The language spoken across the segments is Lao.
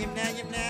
ຍິ້ມແດ່ ຍິ້ມແດ່.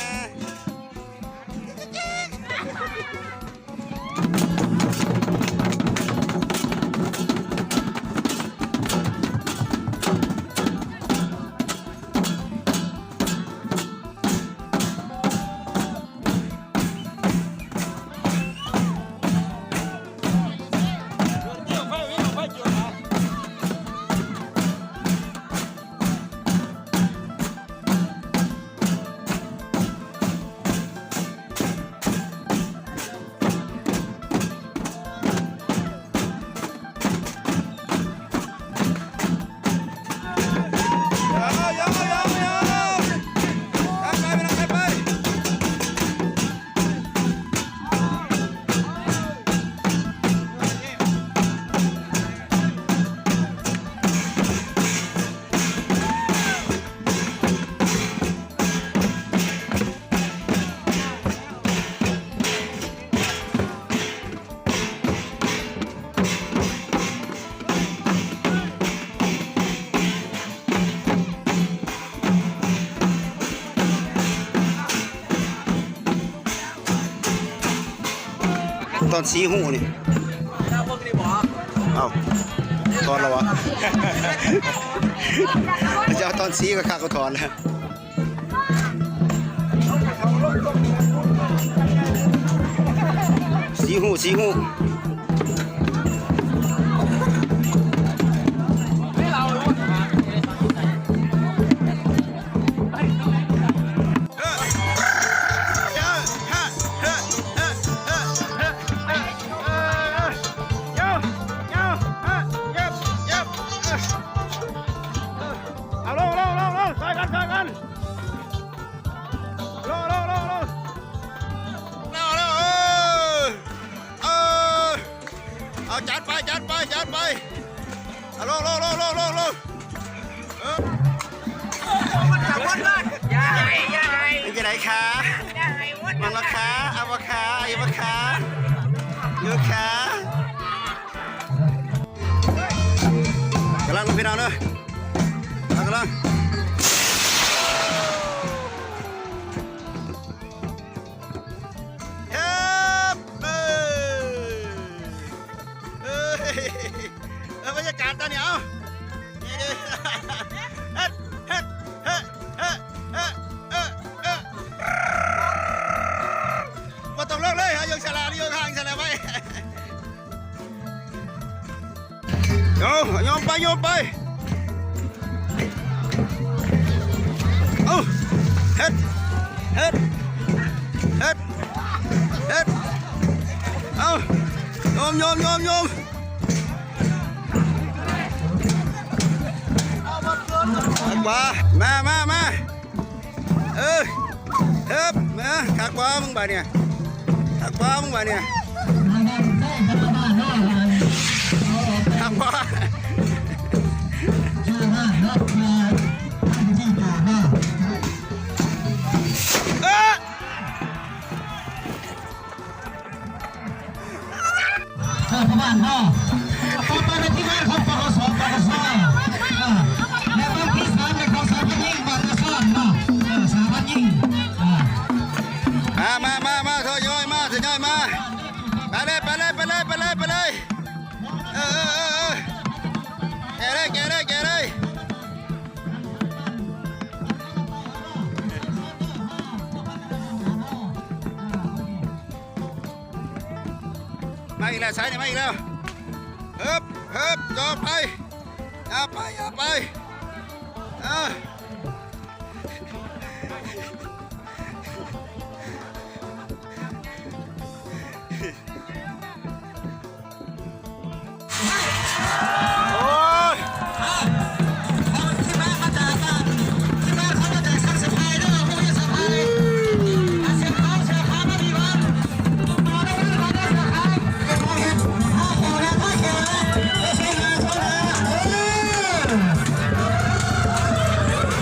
ຕອນຊີ້ຫູນີ້ ເອົ້າ ຖອນແລ້ວຫວາ? ເຈົ້າຕອນຊີ້ກໍຄັກກໍຖອນແລ້ວ. ຊີ້ຫູ ຊີ້ຫູ. ເອົາ ລົງ ລົງ ລົງ ລົງ ຊ່ອຍກັນ ຊ່ອຍກັນ. ເອົາ ເອົາ ເອົາ ເອົາ ເອົາ ເອົາ ເອົາ ຈັດໄປ ຈັດໄປ ຈັດໄປ. ເອົາ ລົງ ລົງ ລົງ ລົງ ລົງ ລົງ. ເອີ ເປັນຈັ່ງໃດຄະ? ມັນລະຄະ? ເອົາບໍ່ຄະ? ເອົາບໍ່ຄະ? ຢູ່ຄະ? ກຳລັງເດີພີ່ນ້ອງເດີ ກຳລັງ ເອີ ເອີ ເອີ ບັນຍາກາດຕອນນີ້ ເອົາ ເຮັດ ເຮັດ ເຮັດ ເຮັດ ເອີ ເອີ ບໍ່ຕ້ອງລົງເລີຍ ເອົາຢູ່ຊັ້ນລະ ເອົາຢູ່ຂ້າງຊັ້ນລະໄວ້. ໂອ້ ໂຍມໄປ ໂຍມໄປ ເອົາ ເຮັດ ເຮັດ ເຮັດ ເຮັດ ເອົາ ໂຍມ ໂຍມ ໂຍມ ໂຍມ ມາ ມາ ມາ ມາ. ເອີ ເອີ ມາ ຄັກບໍ່ມຶງບາດນີ້ ຄັກບໍ່ມຶງບາດນີ້ ຄັກບໍ່? ເອີ ເອີ ປະມານພໍ ຕໍ່ໄປເປັນທີມງານຂອງ ປກສ ປກສ ເອີ ແລະ ບັ້ງທີສາມເປັນຂອງສະຫະພັນຍິງ ບັ້ງກະຊອນເນາະ ເອີ ສະຫະພັນຍິງ ເອີ ມາ ມາ ມາ ມາ ທະຍອຍມາ ທະຍອຍມາ ໄປເລີຍ ໄປເລີຍ ໄປເລີຍ ໄປເລີຍ ໄປເລີຍ ເອີ ເອີ ເອີ ເອີ ແກ່ເລີຍ ແກ່ເລີຍ ແກ່ເລີຍ. ມາອີກແລ້ວ ສາຍນີ້ມາອີກແລ້ວ ເຮີບ ເຮີບ ຕໍ່ໄປ ຢ່າໄປ ຢ່າໄປ ເອີ. ໂອ້ຍ ທີມງານມາຈາກບ້ານ ທີມງານເຂົາມາຈາກຊັກສະພາຍເດີ ຜູ້ເຮັດສະພາຍ ອາ ເສື້ອຂາວ ເສື້ອຂາວມາດີວະ ມາໄດ້ເດີ ມາໄດ້ເສື້ອຂາວ ເຮັດ ເຮັດ ເອົາແລ້ວ ເອົາແລ້ວ ເອີ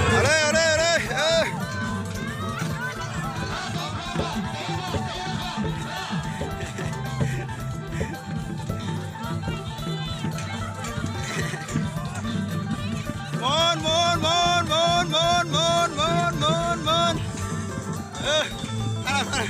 ເອົາເລີຍ ເອົາເລີຍ ເອີ. ເ ເອີ ມາລະ ມາລະ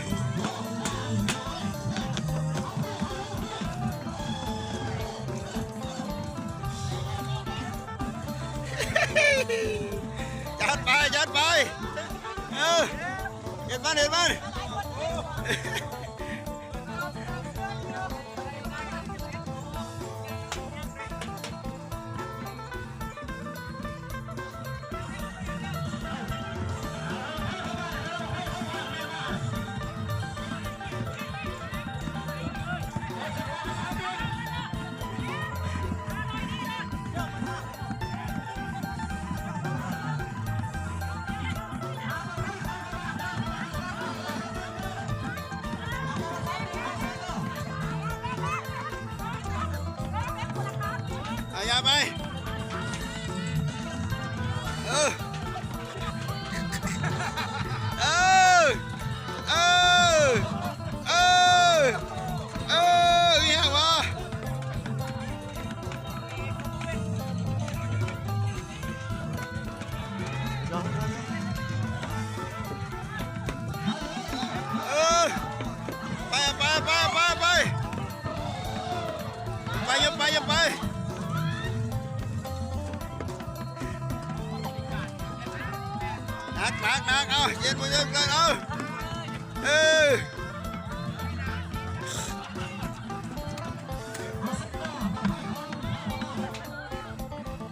ຈັດໄປ ຈັດໄປ ເອີ ເຮັດມັນ ເຮັດມັນ. ເອົາ ຢ່າໄປ ເອີ ເອີ ເອີ ເອີ ອີຫຍັງວະ? ເອີ ໄປ ໄປ ໄປ ໄປ ໄປ ໄປ ຢ່າໄປ ຢ່າໄປ ໜັກ ໜັກ ໜັກ ເອົາ ເຢັນບໍ່ເຢັນ ເອົາ ເອີ.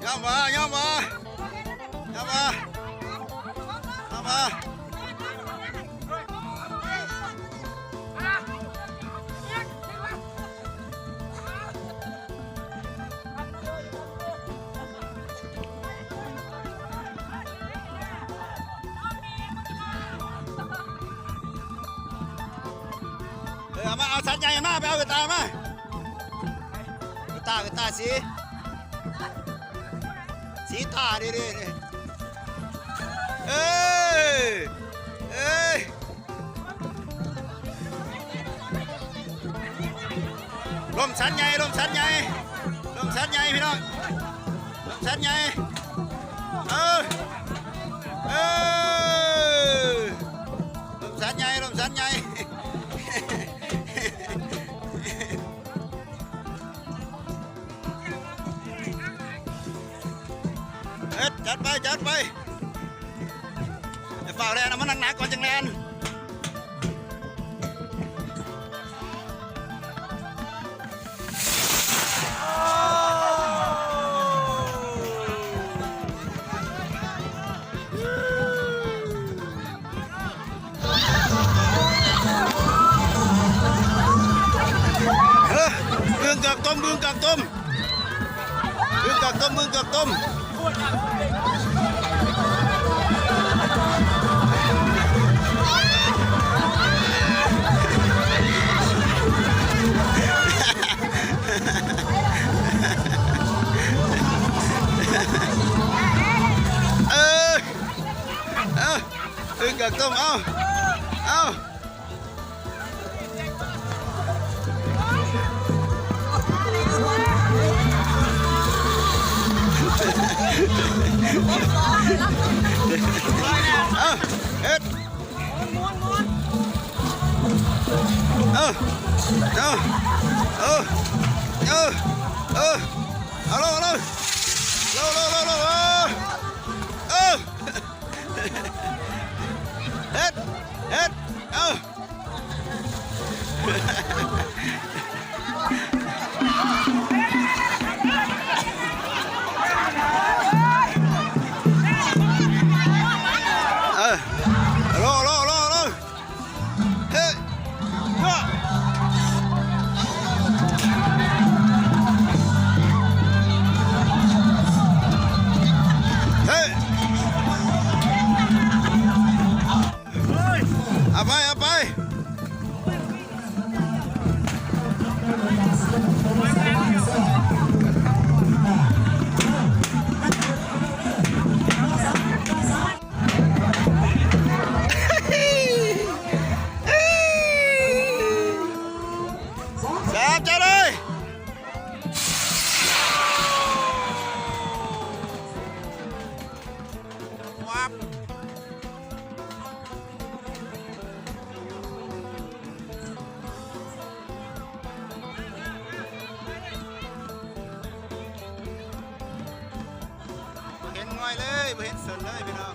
ຍອມບໍ່ ຍອມບໍ່ ຍອມບໍ່ ຍອມບໍ່? ເອີ ເອົາມາ ເອົາສັດໃຫຍ່ມາ ໄປເອົາກະຕ່າຍມາ ກະຕ່າຍ ກະຕ່າຍສີ ສີຕາ ນີ້ ນີ້ ນີ້ ເອີ ເອີ ລົມສັດໃຫຍ່ ລົມສັດໃຫຍ່ ລົມສັດໃຫຍ່ພີ່ນ້ອງ ລົມສັດໃຫຍ່ ເອີ ເອີ ລົມສັດໃຫຍ່ ລົມສັດໃຫຍ່. ເຮັດ ຈັດໄປ ຈັດໄປ ຢ່າຟ້າວແລ່ນ ເອົາມັນໜັກໆກ່ອນຈັ່ງແລ່ນ. ເອີ ບຶງກາກຕົມ ບຶງກາກຕົມ ບຶງກາກຕົມ ບຶງກາກຕົມ. ເອີ ເອີ ບຶງກາກຕົມ ເອົາ ເອົາ. ເອີ ເຮັດ ເອີ ເອີ ເອີ ເອີ ເອົາລົງ ເອົາລົງ ລົງ ລົງ ລົງ ເອີ ເອີ. ເຮັດ ເຮັດ ເອົາ ເອີ ໂລ ໂລ ໂລ ໂລ ເຮັດ ເຮັດ. ເອົາໄປ ເອົາໄປ ແຊບຈ້າເລີຍ. ວັບ น้อยเลย บ่เห็นสนเลยพี่น้อง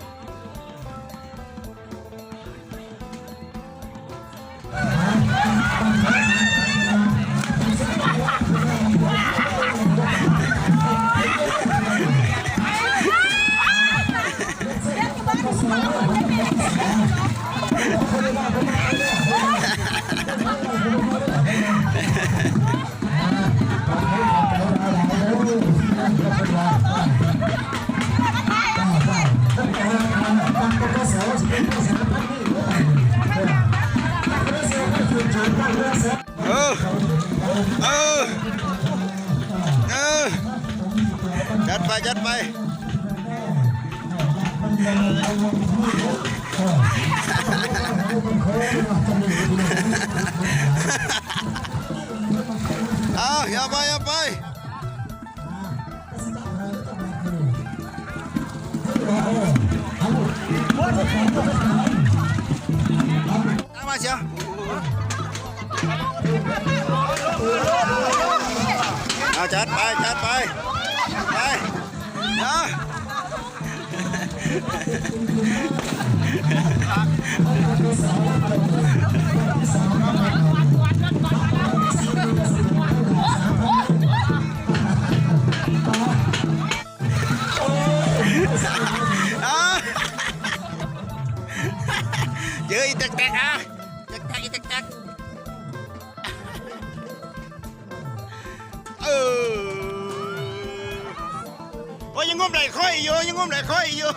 ເອີ ເອີ ເອີ ຈັດໄປ ຈັດໄປ. ອ້າວ ຢ່າໄປ ຢ່າໄປ. ຕາມມາເຊຍ. ເອົາ ຈັດໄປ ຈັດໄປ ໄປ ນະ. ເຈີອີແຕັກໆ ອະ ແຕັກໆ ອີແຕັກໆ. ເອີ ໂອ້ຍ ຍັງງຸ້ມໄດ້ຂ້ອຍຢູ່ ຍັງງຸ້ມໄດ້ຂ້ອຍຢູ່.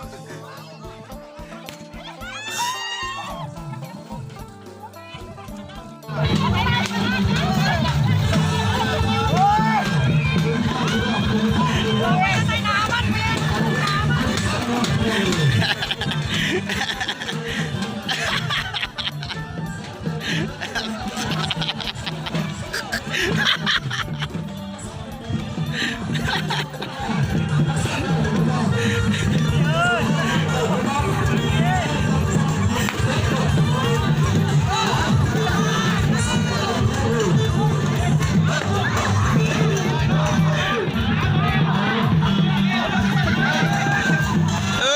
ເອີ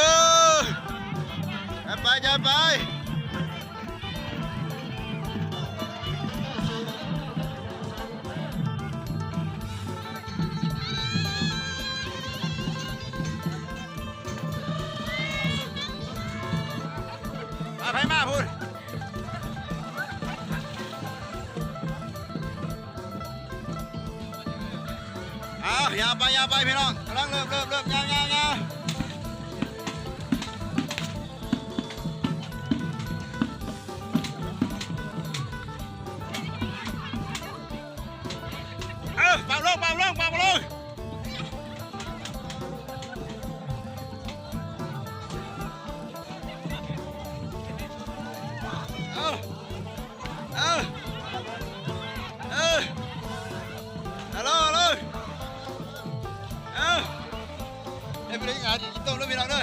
ໄປ ໄປ ໄປ. ມາ ໃຜມາພຸ້ນ. ອ້າວ ຍາວໄປ ຍາວໄປ ພີ່ນ້ອງ ກຳລັງເລີ່ມ ເລີ່ມ ເລີ່ມ ຍາວ ຍາວ ຍາວ. ເອີ ປັບລົງ ປັບລົງ ປັບລົງ. ເອົາ ເອົາ ເອີ ຮາໂຫຼ ຮາໂຫຼ ເອົາ ໃຫ້ໄປເລີຍ ຫາກິນຕົ້ມເດີ ພີ່ນ້ອງເດີ.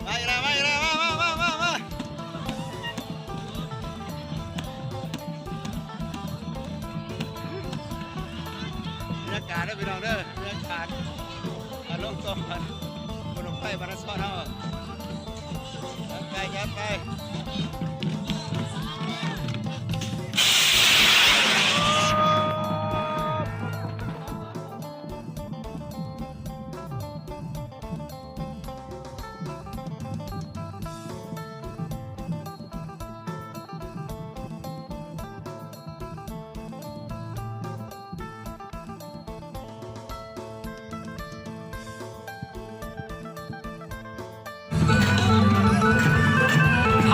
ມາອີກແລ້ວ ມາອີກແລ້ວ ມາ ມາ ມາ ມາ ມາ. ບັນຍາກາດເດີພີ່ນ້ອງເດີ ບັນຍາກາດການລົງຊ້ອມບຸນບັ້ງໄຟບ້ານນາຊອນເຮົາ ຈັດໄປ ຈັດໄປ. ໃຜ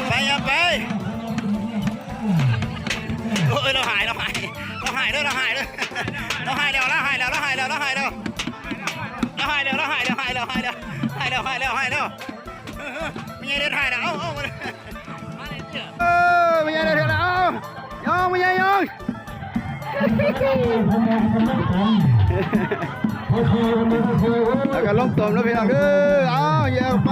ໄປ ຢ່າໄປ. ໂອ້ຍ ລາວຫາຍ ລາວຫາຍ ລາວຫາຍເດີ ລາວຫາຍເດີ ລາວຫາຍແລ້ວ ລາວຫາຍແລ້ວ ລາວຫາຍແລ້ວ ລາວຫາຍແລ້ວ ລາວຫາຍແລ້ວ ລາວຫາຍແລ້ວ ຫາຍແລ້ວ ຫາຍແລ້ວ ຫາຍແລ້ວ. ແມ່ໃຫຍ່ເດັດຫາຍແລ້ວ ເອົາ ເອົາ ເອີ ແມ່ໃຫຍ່ເດັດຫາຍແລ້ວ ເອົາ ຍອງ ແມ່ໃຫຍ່ຍອງ. ແລ້ວກໍລົງຕົມເດີພີ່ນ້ອງເດີ ເອົາ ແຍກໄປ.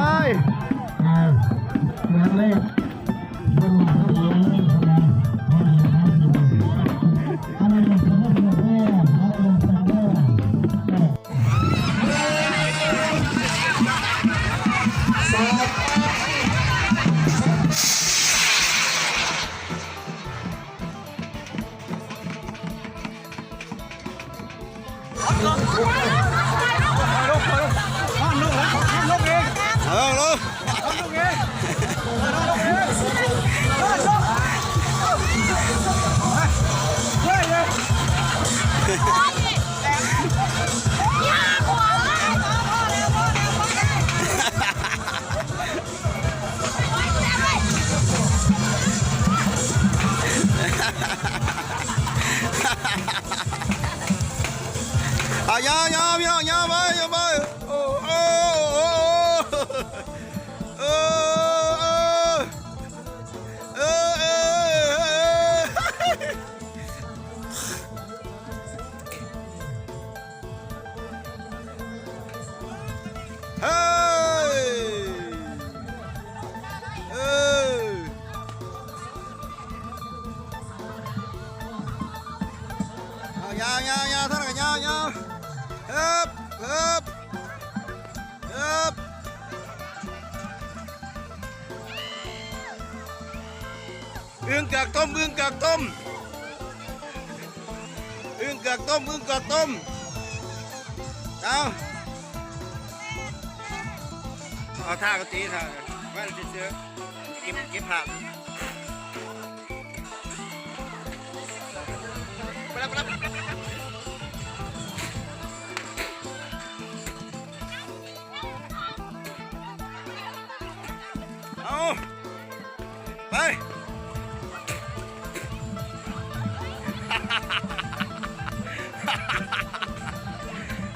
ເອົາ ຍາວ ຍາວ ຍາວ ຍາວໄປ ຍາວໄປ. ໂອ້ ໂອ້ ໂອ້ ໂອ້ ເອີ ເອີ ເອີ ເອີ ເອີ ເອີ ເອີ ເອີ ເອົາ ຍາວ ຍາວ ຍາວ ເທົ່ານັ້ນກໍຍາວ ຍາວ ເອີບ ເອີບ ເອີບ. ອຶ່ງເກືອກຕົ້ມ ອຶ່ງເກືອກຕົ້ມ ອຶ່ງເກືອກຕົ້ມ ອຶ່ງເກືອກຕົ້ມ. ເອົາ ເອົາທ່າກໍຕີທ່າ ໄວ້ຊື່ໆ ເກັບ ເກັບພາບ. ເອົາ ໄປ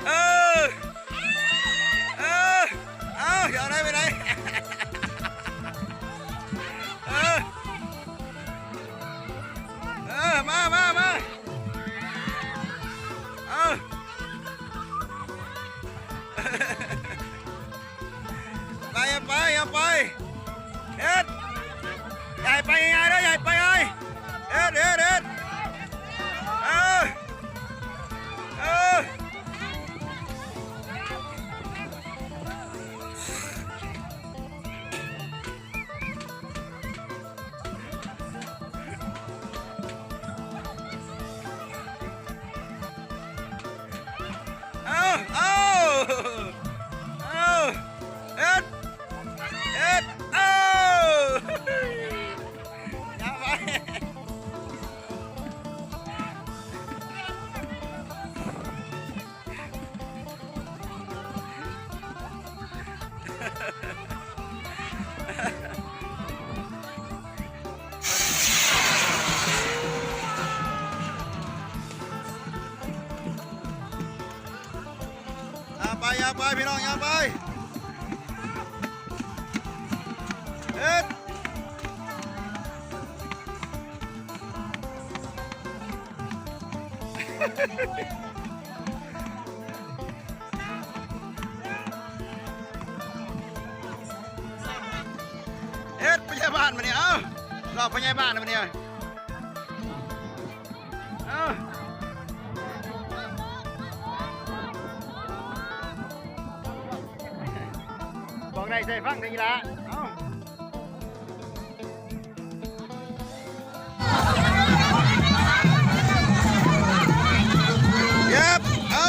ເອີ ເອີ ເອົາ ຊິເອົາໄດ້ໄປໄດ ເອີ ເອີ ມາ ມາ ມາ ເອົາ ໄປ ຢ່າໄປ ຢ່າໄປ ເຮັດ ຢ່າໃຫ້ໄປງ່າຍໆເດີ ຢ່າໃຫ້ໄປງ່າຍ ເຮັດ ເຮັດ ເຮັດ ເອີ ເອີ. ເອົາ ເອົາ ເອົາ ເຮັດ ເຮັດ ເອົາ ຢ່າໄປ. ຍ່າງໄປ ຍ່າງໄປ ພີ່ນ້ອງ ຍ່າງໄປ ເຮັດ. ເຮັດພະຍາບານບາດນີ້ ເອົ້າ ລອກພະຍາບານບາດນີ້ ເອົ້າ ບອກໄດ້ໃສ່ຟັງເດີ້ອີ່ຫຼ້າ ເອົ້າ. ເຢັບ ເອີ.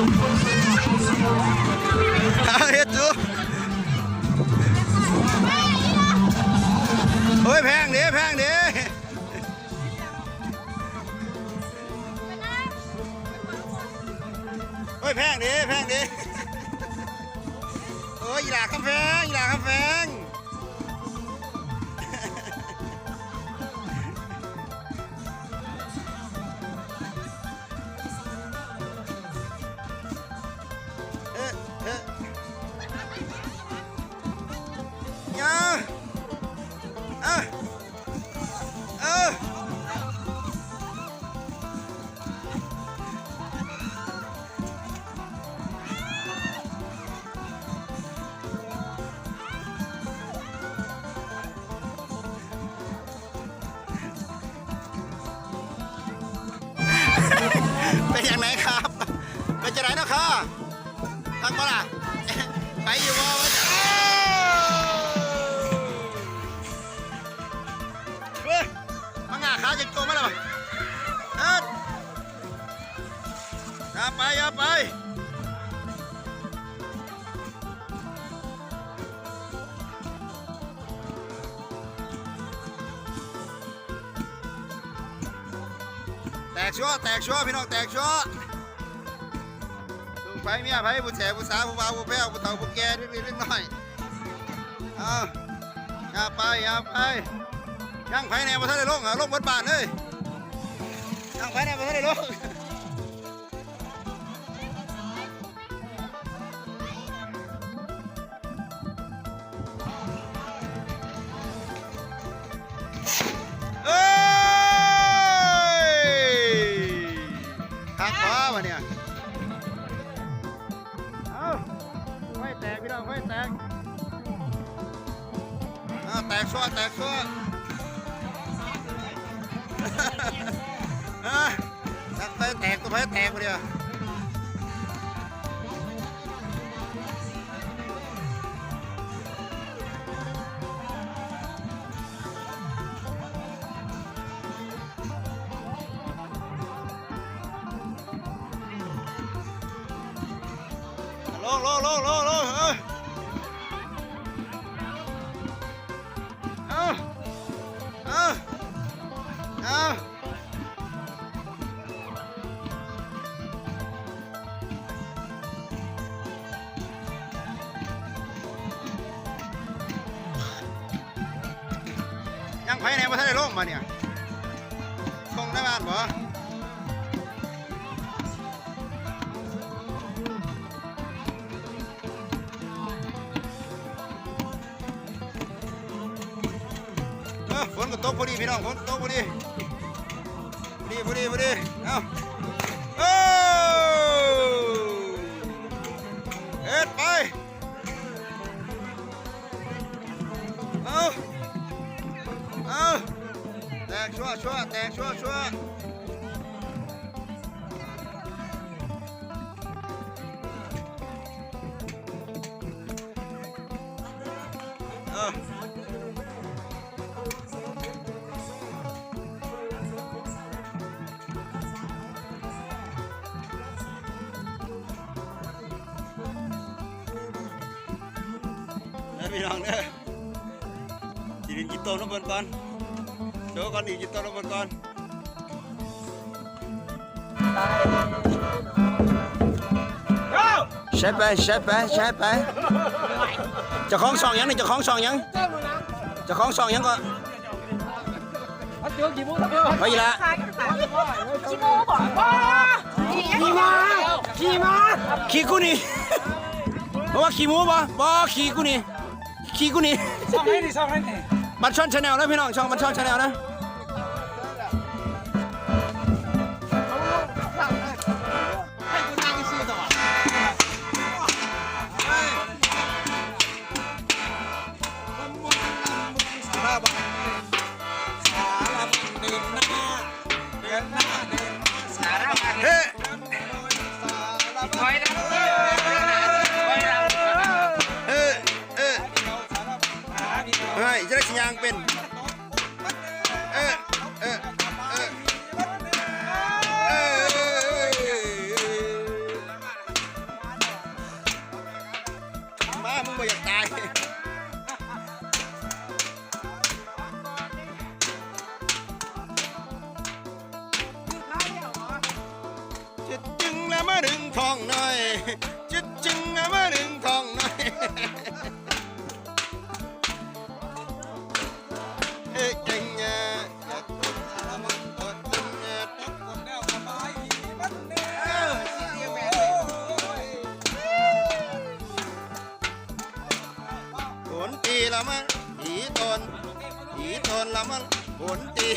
ເຮັດຢູ່ ໂອ້ຍ ແພງເດ້ ແພງເດ້ ໂອ້ຍ ແພງເດ້ ແພງເດ້ ໂອ້ຍ ອີ່ຫຼ້າຄຳແພງ ອີ່ຫຼ້າຄຳແພງ. ເອີ ເອີ ຢ່າ ເອີ ເອີ. เป็นอย่างไรครับ เป็นจั่งใดเนาะครับ คักบ่ล่ะ ไปอยู่บ่ เฮ้ย มาง่าขาจักโตมาแล้วบ่ เอิ้น อย่าไป อย่าไป แตกชั่ว แตกชั่ว พี่น้อง แตกชั่ว ลูกไผเมียไผ ผู้แท้ผู้สาว ผู้บ่าวผู้แพ้ว ผู้เฒ่าผู้แก่ เด็กๆ เด็กน้อย เอา อย่าไป อย่าไป ยังไผแหน่บ่ทันได้ลง เอาลงเบิดบ้านเลย ยังไผแหน่บ่ทันได้ลง เอ้ย คักบ่วะเนี่ย เอ้า ไฟแตกพี่น้อง ไฟแตก อ่า แตกชั่ว แตกชั่ว อ่า จักไฟแตก ตัวไฟแตกบ่เดียว ลง ลง ลง ลง ลง เออ เอา เอา เอา ยังไผแหน่บ่ทันได้ลงบาดเนี่ย ส่งในบ้านบ่ เออ ฝนก็ตกพอดีพี่น้อง ฝนก็ตกพอดี พอดี พอดี พอดี เอา เออ เฮ็ดไป เอา เอา แตกชั่วๆ แตกชั่วๆ เออ เด้อพี่น้องเด้อ สิเล่นกีตาร์นำเพิ่นก่อน โชว์ก่อน ดีดกีตาร์นำเพิ่นก่อน ใช้ไป ใช้ไป ใช้ไป เจ้าของช่องหยังนี่ เจ้าของช่องหยัง เจ้าของช่องหยังก็ เอาอีกละ ขี้หมูบ่ บ่ ขี้หมา ขี้หมา ขี้กูนี่ เพราะว่าขี้หมูบ่ บ่ ขี้กูนี่ ขี้กูนี่ ช่องไหนนี่ ช่องไหนนี่ บัดช่อนแชนแนลนะพี่น้อง ช่องบัดช่อนแชนแนลนะ เฮ้ เฮ้ เฮ้ เฮ้ย จะได้สิย่างเป็น เอ้อ เอ้อ เอ้อ ເອີ ເອີ ເອີ ເອີ ເອີ. ມາດຶງທ້ອງໜ້ອຍ ຈຶດຈຶງ ມາດຶງທ້ອງໜ້ອຍ ເອີ ເກັ່ງແຍະ ໂດນຕີລະມະ ອີໂຕນ ອີໂຕນລະມະ ໂດນຕີ.